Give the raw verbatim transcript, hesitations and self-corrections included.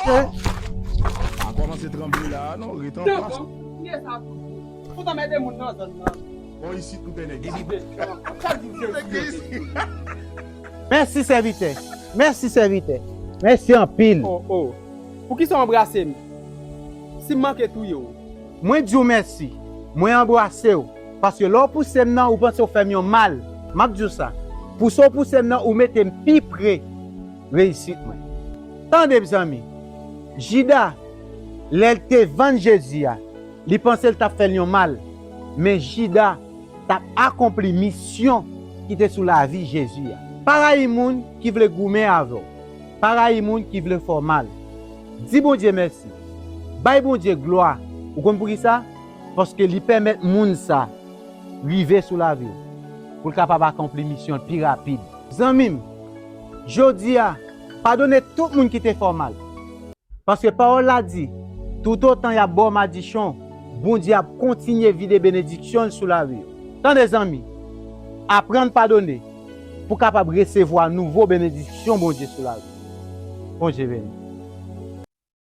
A kòmanse tranble la, non, ret an plas. Bon, isit nou te nèg. Mèsi, sèvitè. Mèsi, sèvitè. Mèsi anpil. Oh, oh. Poukisa w anbrase m? Si m manke touye w. Mwen di w mèsi. Mwen anbrase w. Paske lè w pouse m nan, ou panse w fè m yon mal. M ap di w sa. Pouse w pouse m nan, ou mete m pi pre reyisit mwen. Tande, mezanmi. Jida, lè l te vann Jezi a, li panse l t ap fè l yon mal. Men Jida t ap akonpli misyon ki te sou lavi Jezi a. Pa rayi moun ki vle goumen avè w. Pa rayi moun ki vle fè w mal. Di Bondye mèsi. Bay Bondye glwa. Ou konn poukisa? Paske li pèmèt moun sa rive sou lavi w, pou l kapab akonpli misyon l pi rapid. Zanmi m, jodi a, padone tout moun ki te fè w mal. Paske pawòl la di, toutotan y ap ba w madichon, Bondye ap kontinye vide benediksyon l sou lavi w. Tande, zanmi, aprann padone pou w kapab resevwa nouvo benediksyon Bondye sou lavi w. Bondye beni.